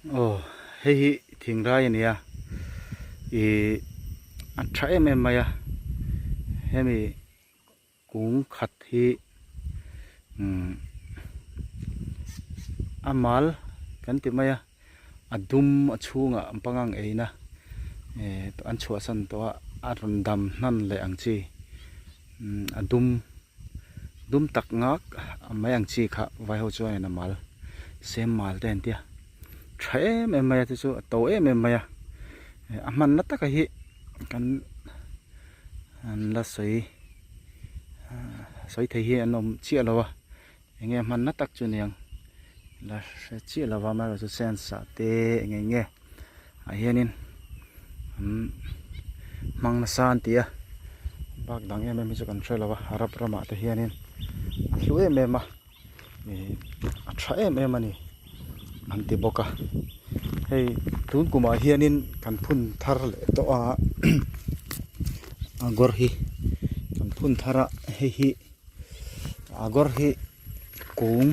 Aw hei hi thingrai a ni a ih a tha em em mai a hemi kung khat hi umm a mal kan ti mai a a dum a chhungah an pangang eina eh an chhuahsan tawh a a rawn dam hnan leh ang chi umm a dum. Dum tak ngak a mai ang chi kha vai ho chuanin a mal sem mal te an tia tha em em mai a chu chu a to em em mai a a hmanna taka hi kan an la sawi sawi thei hi an awm chiah lo a eng nge a hmanna tak chu niang la hre chiah lo va amaherawhchu chu sense ah te eng eng nge ah hianin an hmang nasa an ti a bak dang em em hi chu kan hre lo a arab ramah te hianin a hlu em em a ih a tha em em a ni an ti bawk a hei tun kumah hianin kan phun thar leh tawh a a gawr hi kan phun thar a hei hi a gawr hi kung.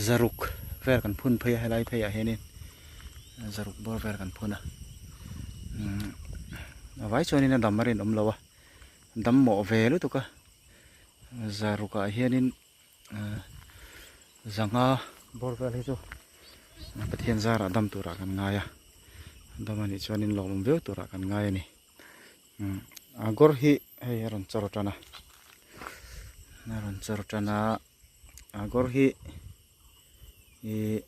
Zaruk vel kan phun phei a helai phei ah hianin zaruk bawr vel kan phun a umm a vai chuanin a dam a rinawm lo a dam mawh ve lutuk a zaruk ah hianin ahh zanga bawr vel hi chu Pathian zarah dam turah kan ngai a dam anih chuanin lawmawm viau turah kan ngai a ni. A gawr hi hei a rawn chawr tan a a rawn chawr tan a a gawr hi ihh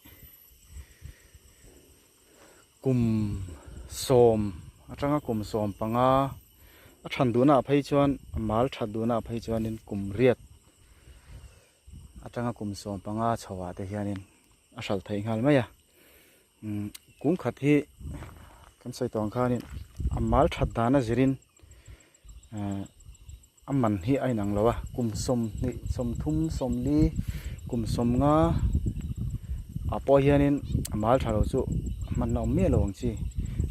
kum sawm atanga kum sawm panga a than duhna ah phei chuan a mal that duhna ah phei chuanin kum riat atanga kum sawm panga chho ah te hianin a hralh theih nghal mai a. Umm kung khat hi kan sawi tawh ang khanin a mal that dan a zirin ehh a man hi a inang lo a kum sawmhnih sawmthum sawmli kum sawmnga ah pawh hianin a mal tha lo chu hmanna awm miah lo ang chi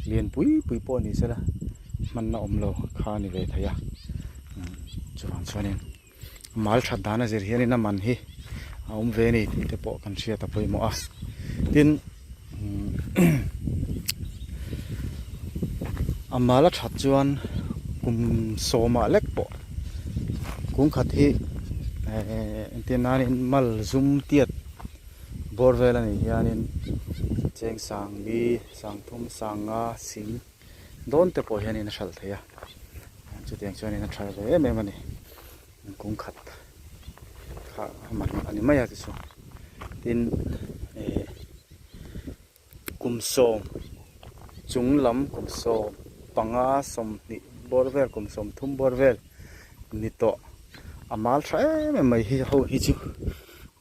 lian pui pui pawh ni sela hmanna awm lo kha a ni ve thei a umm chuvang chuanin. Mal that dan a zir hianin a man hi a awm ve a ni tih te pawh kan hriat a pawimawh a tin a mal a that chuan kum sawmah lek pawh kung khat hi ehh entir nanin mal zum tiat bawr vel a nih hianin cheng sang li sang thum sang nga sing dawn te pawh hianin a hralh thei a chutiang chuanin a tha ve em em a ni kung khat kha a man a ni mai a tichuan tin eh kum sawm chung lam kum sawm panga sawmhnih bawr vel kum sawm thum bawr vel ni tawh a mal tha em em mai hi ho hi chu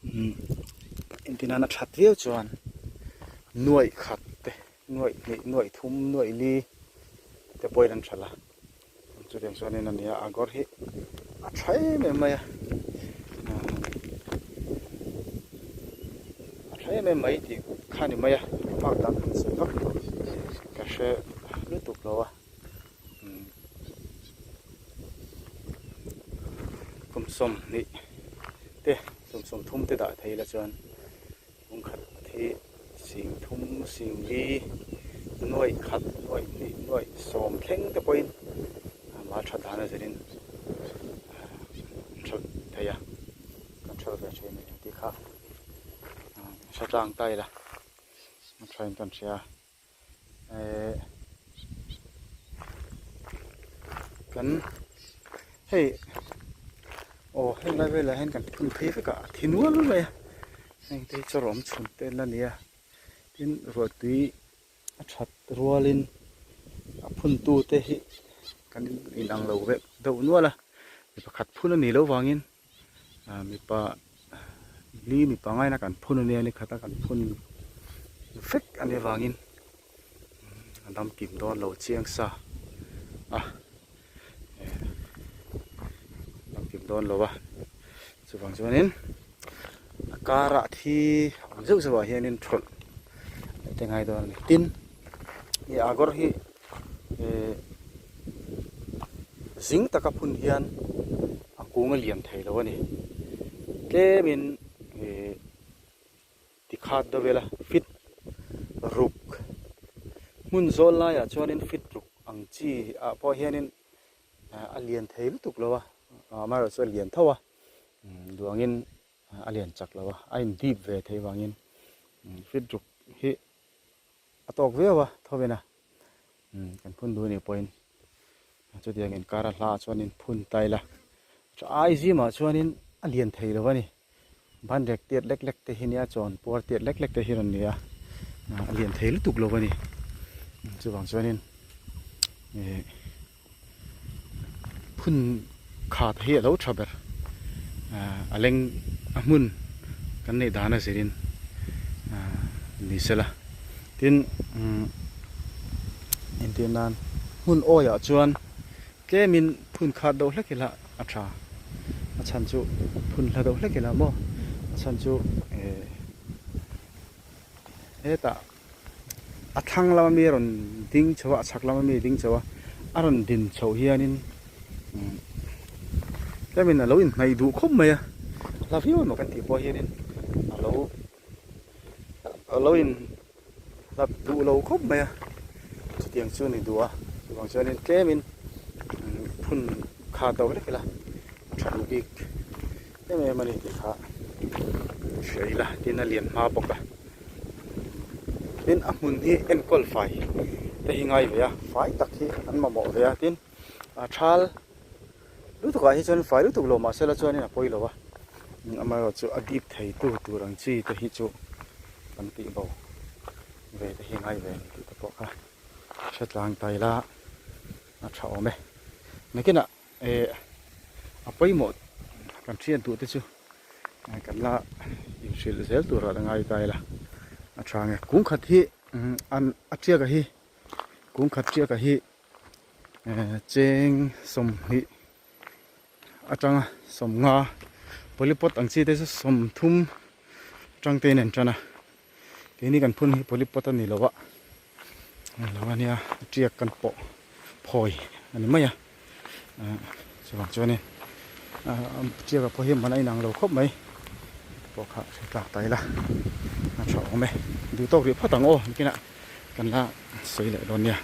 umm entirnan a that viau chuan nuaih khat te. Nuaih hnih, nuaih thum, nuaih li te pawhin an hralh a, chutiang chuanin a nia a gawr hi a tha em em mai a, a tha em em mai tih kha a ni mai a, park dang han sawi vak tawh ka hre lutuk lo a, kum sawmhnih te kum sawmthum te dah thei ila chuan. Kungkhat hi sing thum, sing li, nuaih khat, nuaih hnih, nuaih sawm thleng te pawhin mal that dan a zirin an hralh thei a, kan hralh ve thin a ni tih kha hre tlang ta ila a thain kan hria eh kan hei aw heng lai velah hian kan phun phei vek a a thi nual mai a heng te hi chaw rawm chhun te an la ni a tin ruahtui a that rualin a phun tu te hi kan inang lo vek deuh nual a mi pakhat phun a nih loh vangin ah mipa li mipa ngaina kan phun ania ni khata kan phun vek a nih avangin a dam kim dawn lo chiang sa a eh dam kim dawn lo a chuvang chuanin a karah thi awm zeuh zeuh ah hianin thawlh te ngai dawn a ni tin ih a gawr hi eh zing taka phun hian a kung a lian thei lo a ni tlemin ih. Tikhat deuh ila fit ruk hmun zawl laiah chuanin fit ruk ang chi ah pawh hianin a lian thei lutuk lo a, amaherawhchu a lian tho a, duangin a lian chak lo a, a in dip ve thei vangin fit ruk hi a tawk viau a thawin a, kan phun duh anih pawhin chutiang inkar a hla ah chuanin phun ta ila chu ai zimah chuanin a lian thei lo a ni ban rek tiat lek lek te hi nia chawn puar tiat lek lek te hi rawn ni a a lian thei lutuk lo a ni chuvang chuanin ih phun khat hi a lo tha ber a leng a hmun kan neih dan a zirin ni sela tin entir nan hmun awi ah chuan tlemin phun khat deuh hlek ila a tha a chhan chu phun hla deuh hlek ila maw a chhan chu eh hetah. A thlang lama mi a rawn ding chho a, a chhak lama mi a ding chho a, a rawn din chhoh hianin tlemin a lo inhnaih duh khawp mai a, hla viau emaw kan tih pawh hianin a lo a lo in hlap duh lo khawp mai a, chutiang chu a ni duh a, chuvang chuanin tlemin phun kha do hlek ila a tha duh bik em em a ni tih kha hria ila tin a lian hma bawk a. Tin a hmun hi enkawl fai te hi ngai ve a, fai tak hi an mamawh ve a, tin a thal lutuk ah hi chuan fai lutuk lo mahse la chuanin a pawi lo a, amaherawh chu a dip thei tu tur ang chi te hi chu kan tih bo ve te hi ngai ve a ni tih te pawh kha hre tlang ta ila a tha awm e. Nakinah eh a pawimawh kan hriat duh te chu kan la inhrilh zel tur ah la ngai ta ila a tha nge kung khat hi an a tiak a hi kung khat tiak a hi cheng sawmhnih atanga sawmnga polypot ang chi te chu sawmthum atang te in an tan a keini kan phun hi polypot a ni lo a lo a nia tiak kan pawh phawi a ni mai a chuvang chuanin tiak ah pawh hian man a inang lo khawp mai pawh kha hre tlak ta ila a tha awm e duh tawk rih phawt ang aw nikinah kan la sawi leh dawn nia.